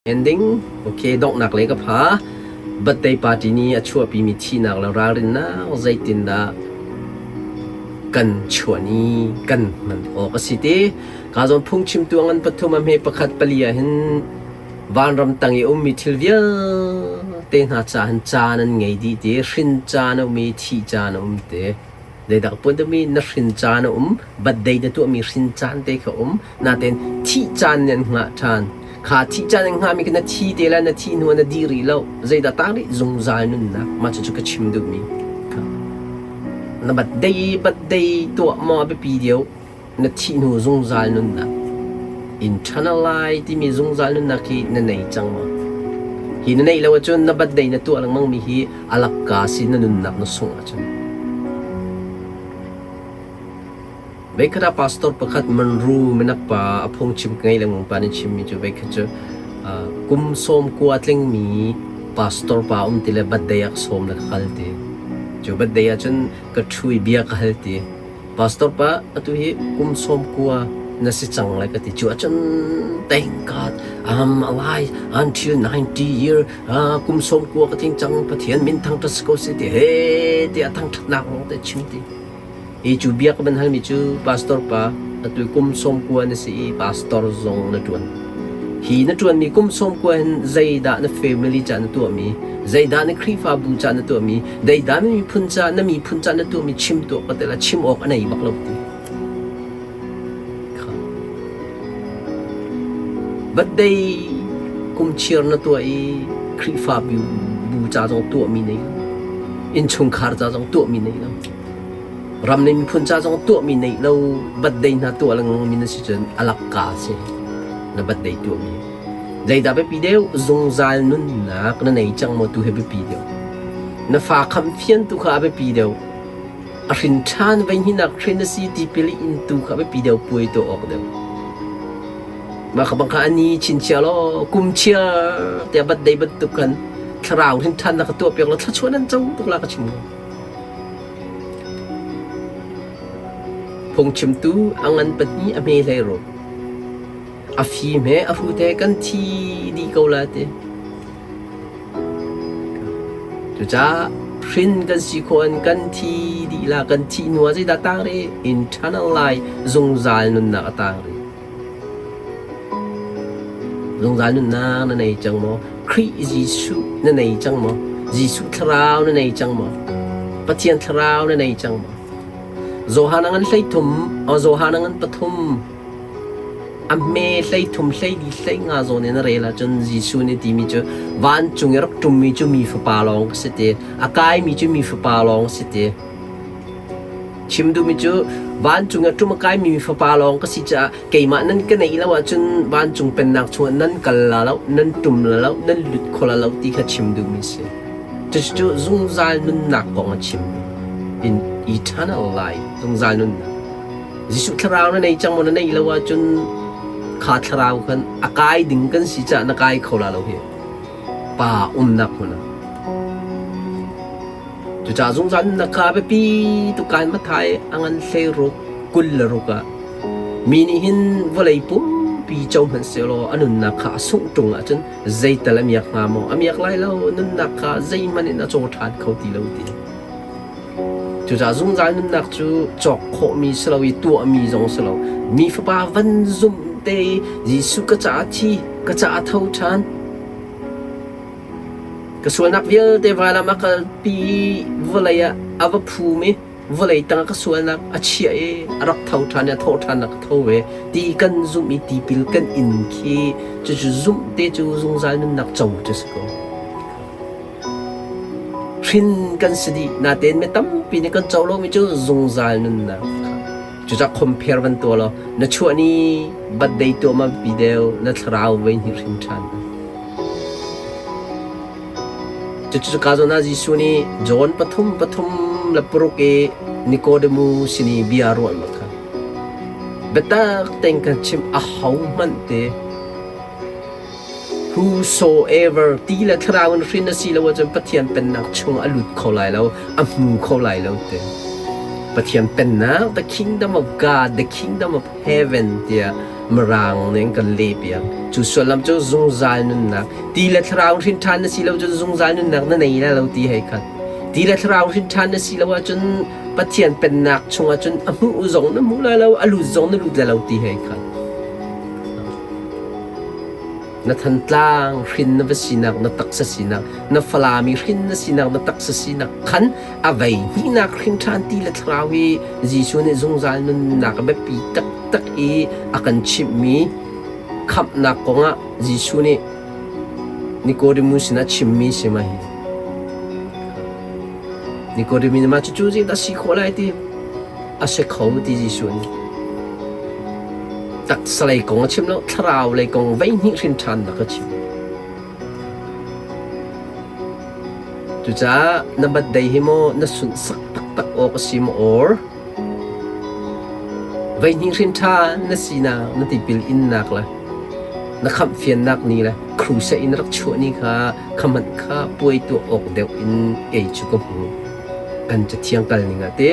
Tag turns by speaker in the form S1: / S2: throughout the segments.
S1: Ending, Okay, donghnak lei ka pha. Birthday party nih a chuahpimi thihnak le ralrinnak zeitindah kan chuan i kan hman awk a si ti. Ka zawn phungchimtu a ngan pathum a hme pakhat pali ah hin vanram tang i ummi thil vialte hna ca hin caan an ngei dih ti, hrin caan a um i thih caan a um ti. Zeidah ka puan deuhmi na hrin caan a um, birthday na tuahmi hrin caan te kha um, natein thih caan nih an hngah ṭhan. Kha thih caan an hngahmi kha na thi te lai, na thih hnu ah na dih rih lo. Zeidah tang rih? Zungzal nunnak. Mah cucu ka chim duhmi kha. Na birthday birthday tuah maw a biapi deuh? Na thih hnu zungzal nunnak internal lai timi zungzal nunnak hi na nei cang maw? Hi na neih lo ahcun na birthday na tuah lengmang mi hi a lakka si na nunnak na sungh ahcun. Veikhat ah pastor pakhat Monroe minak pa a phungchim ka ngei lengmang pa nih chimmi cu veikhat cu kum sawm kua tlingmi pastor pa um ti le birthday ah ka sawm le ka kal ti. Cu birthday ahcun ka ṭhu i bia ka hal ti. Pastor pa, atu hi kum sawm kua na si cang lai ka ti. Cu ahcun thank God I'm alive until 90 year uh, kum sawm kua ka tling cang Pathian min thangṭhat si ko seh ti he tiah thangṭhatnak lawng te chim ti. Hi cu bia ka van halmi cu pastor pa atu kum sawm kua na si i pastor zong na ṭuan. Hi na ṭuanmi kum sawm kua hin zeidah na family ca na tuahmi, zeidah na Khrihfabu ca na tuahmi, zeidah na miphun ca na miphun ca na tuahmi chim tuah ka tel ah chim awk a nei bak lo ti. Kha. Birthday kum chiar na tuah i Khrihfabu bu ca zong tuahmi nei lo. Innchungkhar ca zong tuahmi nei lo. Ram le miphun ca zong tuahmi neih lo birthday hna tuah lengmang mi na si cun a lakka si na birthday tuahmi. Zeidah biapi deuh zungzal nunnak na nei cang maw tu hi biapi deuh. Na fa kham fian tu kha a biapi deuh. A hrin ṭhan vei hninak hrin a si tipil in tu kha a biapi deuh puai tuah awk deuh. Mah kha bang kha ani chinchia law kum chia tiah birthday bantuk khan thlarau hrin ṭhan na ka tuah piak law thluachuah nan co tuk la ka chim ko. Phungchimtu a ngan pahnih a hme hlei rua. A fim he a hrut he kan thi dih ko lai ti. Cucaah hrin kan si khawh in kan thi dih la kan thih hnu ah zeidah tang rih? Internal life zungzal nunnak a tang rih. Zungzal nunnak na nei cang maw? Khrih Jesuh na nei cang maw? Jesuh thlarau na nei cang maw? Pathian thlarau na nei cang maw? Johan a ngan hleithum, Johan a ngan pathum, a hme hleithum hleili hleinga zawn in a rel ahcun Jesuh nih timi cu vancung i rak ṭummi cu mi fapa lawng ka si ti, a kaimi cu mi fapa lawng si ti. Chim duhmi cu vancung ah ṭum a kaimi fapa lawng ka si caah keimah nan ka neih lo ahcun vancung pennak chungah nan kal la lo, nan ṭum la lo, nan lut kho la lo ti kha chim duhmi a si. Cucu zungzal nunnak kong a chim. In eternal life, zungzal nunnak. Jesuh thlarau na nei cang maw na neih lo ahcun kha thlarau khan a kai ding kan si caah na kai kho la lo hi. Pa umnak hmun ah. Cucaah zungzal nunnak kha a biapi tuk kaan Matthai a ngan hleiruk 26 ah mi nih hin vawlei pumpi co hmanh sehlaw a nunnak kha a sungh ṭung ahcun zeital a miak hnga maw? A miak lai lo, nunnak kha zeihmanh in a caw ṭhan kho ti lo ti. Cucaah zungzal nunnak cu cawk khawhmi si lo i tuahmi zong si lo. Mi Fapa van zumh te i Jesuh ka caah thi, ka caah tho ṭhan, Ka sualnak vialte vailam a kalpi i vawlei ah a va phum i vawlei tangah ka sualnak a chiah i a rak tho ṭhan i a thawh ṭhannak ka tho ve ti kan zumh i tipil kan in khi cucu zumh te cu zungzal nunnak co cu si ko. Hrin kan si dih natein mi tampi nih kan co lomi cu zungzal nunnak kha. Cucaah compare van tuah law na chuah ni birthday tuah ma biapi deuh na thlarau voi hnih hrin ṭhan. Cucu ka zawn ah Jesuh nih John pathum pathum le paruk i Nikodemu sin i bia ruahnak kha biatak tein kan chimh ahohmanh te whosoever ti le thlarau in hrin a si lo ahcun Pathian pennak chung a lut kho lai lo a hmu kho lai lo ti Pathian pennak the kingdom of God the kingdom of heaven tiah. Mirang nih an kan lehpiak. Cu sullam cu zungzal nunnak. Ti le thlarau hrin ṭhan na si lo cun zungzal nunnak na nei lai lo ti hei khat. Ti le thlarau hrin ṭhan na si lo ahcun Pathian pennak chungah cun a hmuh zong na hmu lai lo, a lut zong na lut lai lo ti hei khat. Na Thantlang hrin na va sinak, na taksa sinak, na Falami hrin na sinak, na taksa sinak khan a vei hnihnak hrin ṭhan ti le thlarau hi Jesuh nih zungzal nunnak a biapi taktak i a kan chimhmi khamhnak kongah Jesuh nih Nicodemus sinah chimmi si ma hi. Nicodemus nih mah cucu zeidah si khawh lai ti a si kho ti Jesuh nih. Taksa lei kong a chim lo, thlarau lei kong veihnih hrin ṭhannak a chim. Cucaah na birthday hi maw na sunhsak taktak awk a si maw or veihnih hrin ṭhan na sinak, na tipil innak le na khamhfiannak ni le crusade in rak chuah ni kha kha hmanh kha puai tuah awk deuh in kei cu ka hmu. Kan cathiang kal ning ah te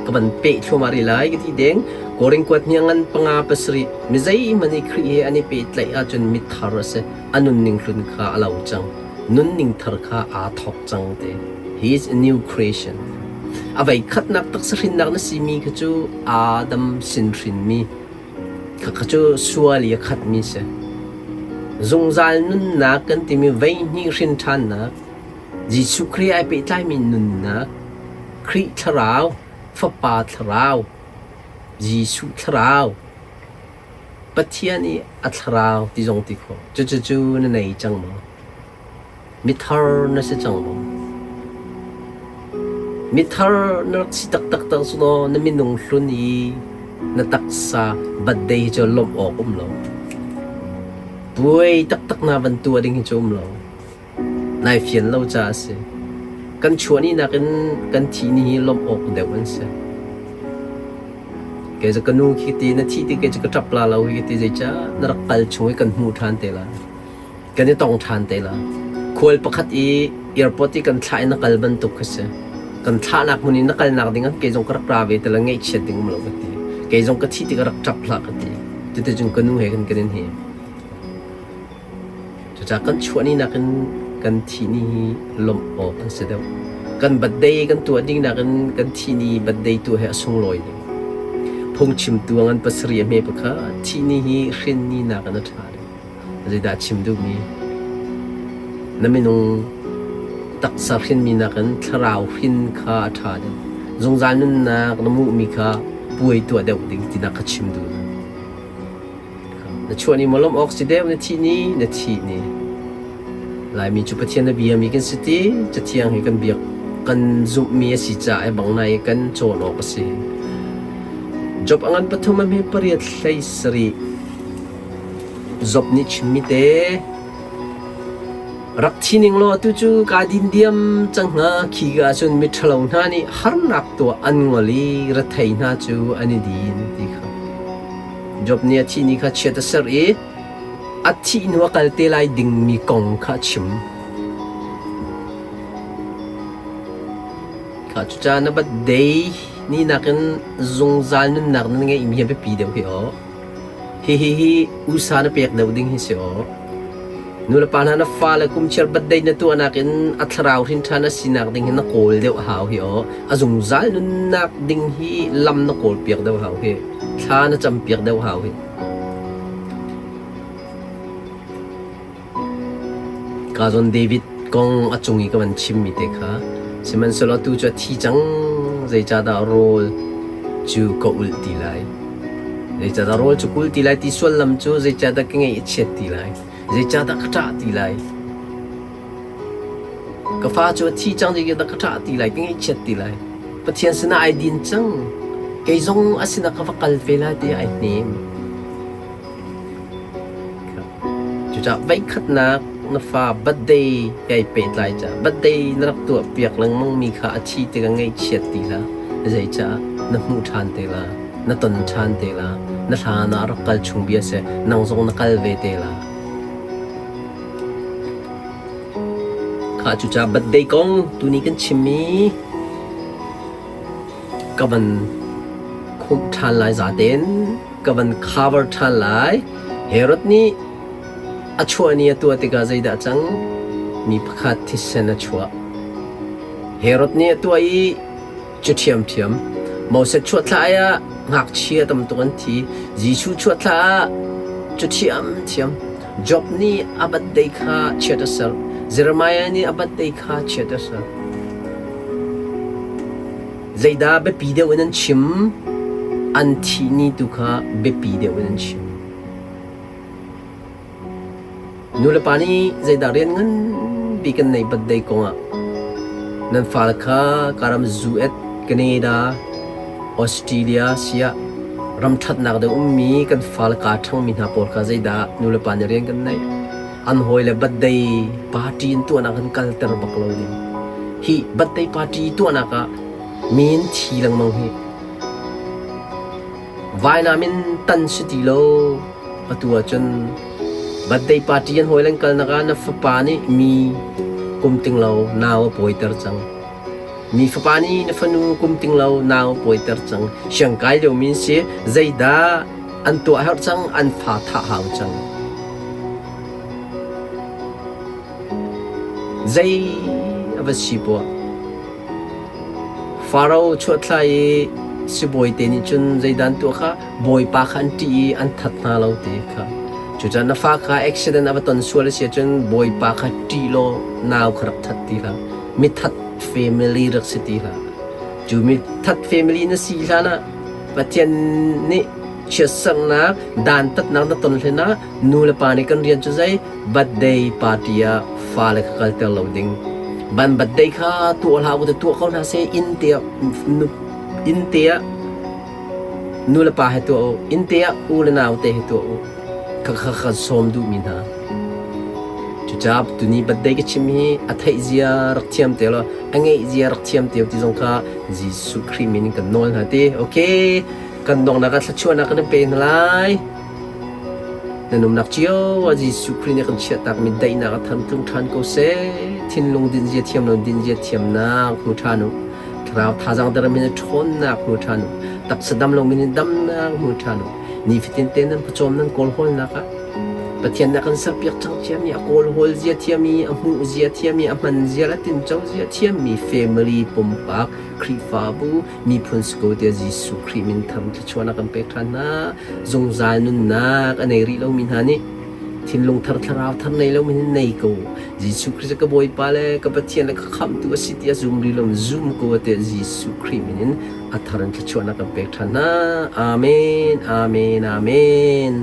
S1: ka van peh thluahmah rih lai ka ti deng. Korin kuat hniang ngan panga pasarih mi zeihmanh i Khrih he an i pehtlaih ahcun mithar a si. A nunning hlun kha a lo cang. Nunning thar kha aa thawk cang te. He is a new creation. A vei khatnak taksa hrinnak na simi kha cu Adam sin hrinmi Khakha cu sual i a khatmi si. Zungzal nunnak kan timi veihnih hrin ṭhannak, Jesuh Khrih ai pehtlaimi nunnak, Khrih thlarau, Fapa thlarau, Jesuh thlarau, Pathian i a thlarau ti zong ti khawh. Cucu na nei cang maw? Mithar na si cang maw? Mithar na rak si taktak cang cu law na minung hlun i na taksa birthday hi cu lawmh awk um lo. Puai taktak na van tuah ding hi cu um lo. Nai fian lo caah a si. Kan chuah ni nakin kan thih ni hi lawmh awk deuh an si. Kei cu ka nu khi ti na thih ti kei cu ka ṭap la lo hi ti zeicah na rak kal chung i kan hmuh ṭhan te lai. Kan i tong ṭhan te la. Khual pakhat i airport i kan thlah i na kal bantuk khi si. Kan thlahnak hmun i na kalnak ding ah kei zong ka rak ra ve te la ngaihchiat ding um lo ka ti. Kei zong ka thih tik ah rak ṭap hlah ka ti. Cuticun ka nu he kan kan in hi. Cucaah kan chuah ni nakin kan thih ni hi lawmh awk an si deuh. Kan birthday kan tuah ding nakin kan thih ni birthday tuah hi a sunglawi deuh. Phungchimtu a ngan pasarih a hme pakhat thih ni hi hrin ni nakin a ṭha deuh. Zeidah chim duhmi? Na minung taksa hrinmi nakin thlarau hrin kha a ṭha deuh. Zungzal nunnak na hmuhmi kha puai tuah deuh ding tinak kha chim duh. Na chuah ni maw lawmh awk si deuh na thih ni na thih ni. Laimi cu Pathian na biami kan si ti Cathiang hi kan biak kan zumhmi a si caah bang nai kan cawn awk a si. Job a ngan pathum a hme pariat hlei sarih. Job nih chimmi te rak thi ning law atu cu kaa din diam cang hnga khi ka ahcun miṭhalo hna nih harnak tuah an ngol i rethei hna cu an i din ti kha. Job nih a thih ni kha chiat a serh i a thih hnu a kal te lai dingmi kong kha a chim. Kha cucaah na birthday ni nakin zungzal nunnak na ngeihmi hi a biapi deuh hi aw. Hihi hi usa na pek deuh ding hi si aw. Nulepa hna na fale kumchiar birthday na tuahnak in a thlarau hrin ṭhan a sinak ding hi na kawl deuh a hau hi aw. A zungzal nunnak ding hi lam na kawl piak deuh hau hi. Thla na cam piak deuh hau hi. Ka zawn David kong a cung i ka van chimmi te kha sihmanhsehlaw atu cu a thi cang zeicahdah rawl cu ka ulh ti lai zeicahdah rawl cu ka ulh ti lai ti sullam cu zeicahdah ka ngaih a chiat ti lai zeicahdah ka ṭah ti lai ka fa cu a thi cang zeicahdah ka ṭah ti lai ka ngaihchiat ti lai Pathian sinah ai din cang kei zong a sinah ka va kal ve lai tiah ai hnem Cucaah voikhatnak na fa birthday kai pehtlai caah birthday na rak tuahpiak lengmangmi kha a thi tikah ngaihchiat ti hlah. Zeicah na hmuh ṭhan te la, na ton ṭhan te la, na hlan ah a rak kal chung bia seh, nang zong na kal ve te la. Kha cucaah birthday kong tuni kan chimmi ka van khumh ṭhan lai zaten. ka van cover ṭhan lai. Herod nih a chuah ni a tuah tikah zeidah a cang? Mi pakhat thisen a chuah. Herod nih a tuah i cu ṭhiamṭhiam. Moses chuahthla ah ngakchia tam tuk an thi. Jesuh chuahthla ah cu ṭhiamṭhiam. Job nih a birthday kha chiat a ser. Jeremiah nih a birthday kha chiat a ser. Zeidah biapi deuh in an chim? An thih ni tu kha biapi deuh in an chim. Nulepa nih zeidah rian nganpi kan neih birthday kongah nan fale kha karam US, Canada, Australia siah ram ṭhatnak deuh ummi kan fale kaa ṭhangmi hna pawl kha zeidah nulepa nih rian kan neih? An hawile birthday party in tuahnak kan kalter bak lo ding. Hi birthday party tuahnak ah min thi lengmang hi Vainam in tan si ti lo. Atu ahcun birthday party an hawi an kalnak ah na fapa nih mi kum ting lo nau a pawiter cang. Mi fapa nih na fanu kum ting lo nau a pawiter cang. Siangkai liomi an si. Zeidah an tuah herh cang, an fa thah hau cang. Zei a va si poah. Faro chuahthla i sibawi te nih cun zeidah an tuah kha bawipa kha an ṭih i an that hna lo ti kha. Cucaah na fa kha accident a va ton sual a si ahcun bawipa kha ṭih law nau kha rak that ti hlah. Mithat family rak si ti hlah. Cu mithat family na si hlan ah Pathian nih chiatserhnak, dantatnak na ton hlen ah nu le pa nih kan rian cu zei birthday party ah fale kha kalter lo ding. Ban birthday kha tuah hlah u tuah ko hna seh inn te ah inn te ah nu le pa he tuah u inn te ah u le nau te he tuah u kha kha kha sawm duh mi hna. Cucaah tuni birthday ka chim hi a theih zia rak thiam te law a ngeih zia rak thiam te ti zong kha Jesuh Khrih min in kan nawl hna ti. Okay, kan donghnak ah thluachuahnak kan in pe hna lai. Nan umnak cio ah Jesuh Khrih nih kan chiahtakmi daihnak a tham tlung ṭhan ko seh. Thinlung dinzia thiam lo dinzia thiamnak hmu ṭhan u. Thlarau thazaang der min in ṭhawnnak hmu ṭhan u. Taksa dam lo min in damnak hmu ṭhan u. Nifatin te nan pawcawm nan kawlhawlnak ah Pathian nih a kan serpiak cang ciami, a kawlhawl zia thiami, a hmuh zia thiami, a hman zia le tinco zia thiammi family pumpak Khrihfabu miphun si ko tiah Jesuh Khrih min tham thluachuahnak kan pek ṭhan hna. Zungzal nunnak a nei rih lomi hna nih thinlung thar thlarau thar nei lomi hin nei ko. Jesuh Khrih cu ka Bawipa le ka Pathian le ka Khamhtu a si tiah zum rih lomi zum ko tiah Jesuh Khrih min in a thar in thluachuahnak kan pek ṭhan hna. Amen. Amen. Amen.